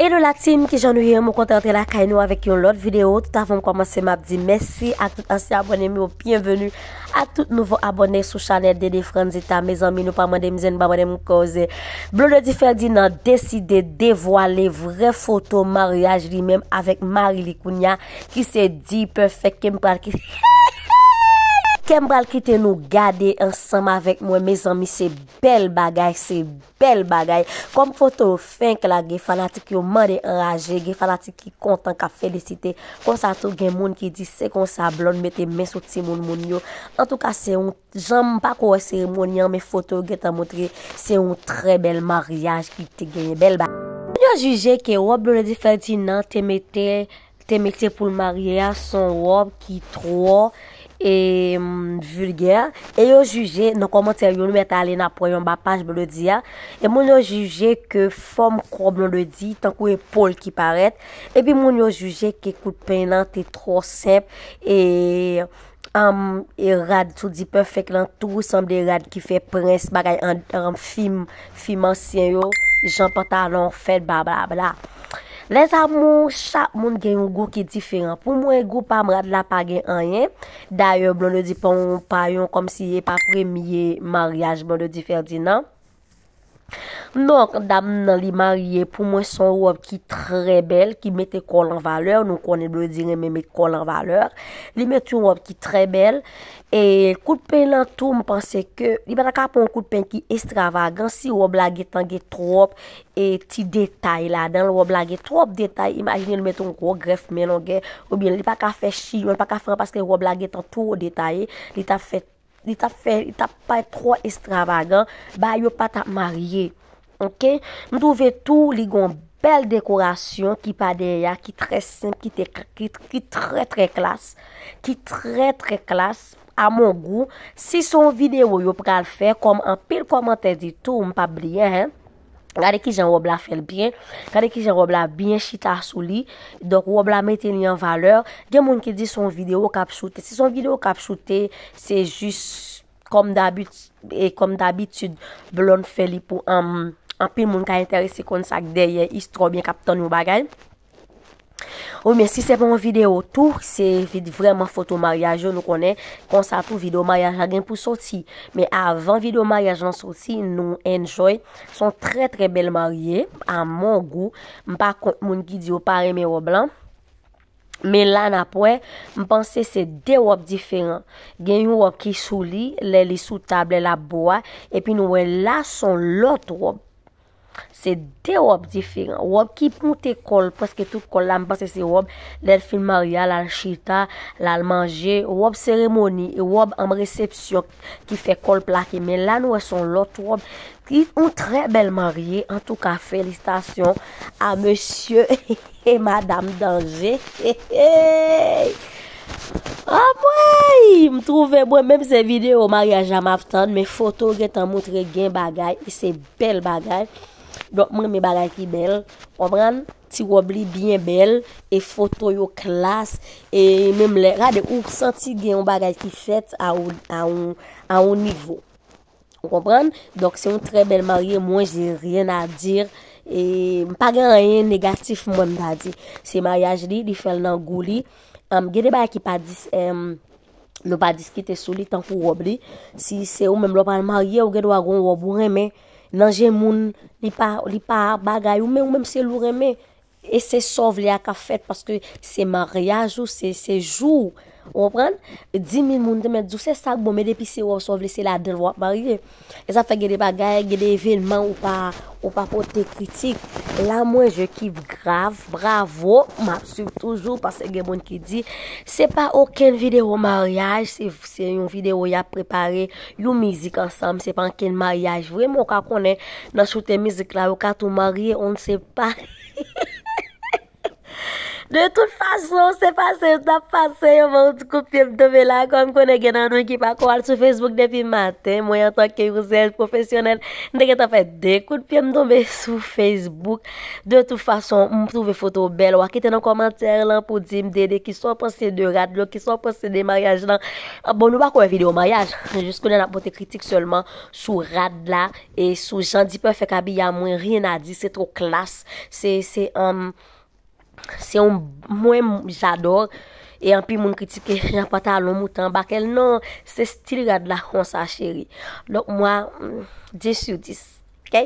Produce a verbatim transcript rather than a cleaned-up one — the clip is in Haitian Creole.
Hello la team, kijan nou ye? Mwen kontan antre lakay nou avèk yon lòt videyo. Tout avan m kòmanse, m ap di mèsi ak tout ansyen abòne m yo, byenveni ak tout nouvo abòne sou chanèl Dede Franzita. Mezanmi, nou pa mande m zen, nou pa mande m koze. Blondedy Ferdinand deside devwale vrè foto maryaj li menm avèk mari li kounya, ki se D-Perfect, ke m pral ki- ke m pral kite nou gade ansanm avèk mwen. Mezanmi, se bèl bagay, se bèl bagay. Kòm foto yo fenk la, gen fanatik yo mande anraje, gen fanatik ki kontan, k ap felisite. Konsa tou, gen moun ki di se konsa Blonde mete men sou timoun moun yo. Antouka, se yon jan m pa ko wè seremoni an, men foto yo gentan montre se yon trè bèl maryaj ki te genyen, bèl bagay. Yo jije ke wòb Blondedy Ferdinand te mete te mete pou l marye a se yon wòb ki twò e, mm, vilgè. E yo jije nan kòmantè yo, nou mèt ale n ap wè yo anba paj Blondedy a. E moun yo jije ke fòm kò Blondedy tankou epòl ki parèt. Epi moun yo jije ke kout peny lan te twò senp e, um, e rad sou D-Perfect lan tou sanble rad ki fè prens, bagay an, an fim, fim ansyen yo, jan pantalon fèt, blablabla. Lèzamou, chak moun gen yon gou ki diferan. Pou mwen, gou pa m, rad la pa gen anyen. Dayè, Blondedy pa yon, pa yon, kòmsi e pa premye maryaj Blondedy Ferdinand. Donk, dam nan li marye, pou mwen, se yon wòb ki trè bèl, ki mete kò l an valè. Nou konnen Blondedy renmen met kò l an valè. Li met yon wòb ki trè bèl. E kout peny lan tou, m panse ke li pa ta ka pran yon kout peny ki estravagan si wòb la gentan gen twòp e ti detay ladan l. Wòb la gen twòp detay. Imajine l met yon gwo grèf men longè, oubyen li pa ka fè chiyon, li pa ka fè an paske wòb la gentan twò detaye. Li t ap fè, li t ap fè, li t ap parèt twò estravagan. Bagay yo pa t ap marye. Oke? M twouve tou li gon bèl dekorasyon ki pa dèyè a, ki trè senp, ki te, ki, ki trè, trè klas, ki trè, trè klas, a mon gou. Si se yon videyo yo pral fè, kòm anpil kòmantè di tou, m p ap bliye, en. Gade kijan wòb la fè l byen. Gade kijan wòb la byen chita sou li. Donk, wòb la mete li an valè. Gen moun ki di se yon videyo k ap choute. Si se yon videyo k ap choute, se jis kòm dabit-, e kòm dabitid, Blonde fè li pou, um, anpil moun ka enterese konn sa k dèyè istwa oubyen k ap tann yon bagay. Oubyen si se pa yon videyo tou, se vid-, vrèman foto maryaj yo, nou konnen konsa tou videyo maryaj la gen pou soti. Men avan videyo maryaj lan soti, nou enjoy. Se yon trè, trè bèl marye, a mon gou. M pa kont moun ki di yo pa renmen wòb lan. Men la n ap wè, m panse se de wòb diferan. Gen yon wòb ki sou li, lè li sou tab, lè l ap bo a, epi nou wè la se yon lòt wòb. Se de wòb diferan. Wòb ki moute kò l, prèske tout kò l la, m panse se wòb lè l fin marye a, l al chita, l al manje, wòb seremoni, wòb, um, resepsyon ki fè kò l plake. Men la nou wè se yon lòt wòb. Ki yon trè bèl marye. Antouka, felisitasyon a mesye e madam Danje. Anmwey! M twouve mwen menm se videyo maryaj la m ap tann, men foto yo gentan montre gen bagay, e se bèl bagay. Donk, mwen renmen bagay ki bèl, konprann? Ti wòb li byen bèl, e foto yo klas, e menm lè, gade, ou santi gen yon bagay ki fèt a yon, a yon, a yon nivo. Ou konprann? Donk, se yon trè bèl marye, mwen, j'ai rien à dire. E m pa gen anyen negatif, mwen, m ta di. Se maryaj li, li fè l nan gou li. Em, gen de bagay ki pa dis-, em, nou pa diskite sou li, tankou wòb li. Si se ou menm, lè w pral marye, ou gen dwa gen yon wòb ou renmen. Nan je moun, li pa, li pa bagay ou, men ou menm, se l ou renmen. E se sa w vle a k ap fèt, paske se maryaj ou, se, se jou ou. Ou konprann? Di mil moun te mèt di w se sa k bon, men depi se wòb sa w vle, se ladan l w ap marye. E sa fè gen de bagay, gen de evènman ou pa, ou pa pote kritik. La mwen, je kiffe grave, bravo, m ap swiv toujou, paske gen moun ki di, se pa okenn videyo maryaj, se, se yon videyo y ap prepare, yon mizik ansanm, se pa okenn maryaj vre, men w ka konnen, nan choute mizik la, yo ka tou marye, on ne sait pas. De tout fason, se pase yo t ap pase, yo ban yon ti kout pye m tonbe la. Kòm konnen gen nan nou ki pako al sou Facebook depi maten, mwen antanke yon zèl pwofesyonèl, m te gentan fè de kout pye m tonbe sou Facebook. De tout fason, m twouve foto bèl. W a kite nan kòmantè lan pou di m, Dede, kisa w panse de rad yo, kisa w panse de maryaj lan? Ah, bon, nou pa kwè videyo maryaj. Jis konnen n ap pote kritik sèlman sou rad la e sou jan Dipè fèk abiye a, mwen, rien à dire, se twò klas. Se, se, um, se yon, mwen, j'adore. E anpil moun kritike jan pantalon moute anba kè l. Non, se stil rad la konsa, cheri. Donk, mwa, mm, dis sou dis. Ok?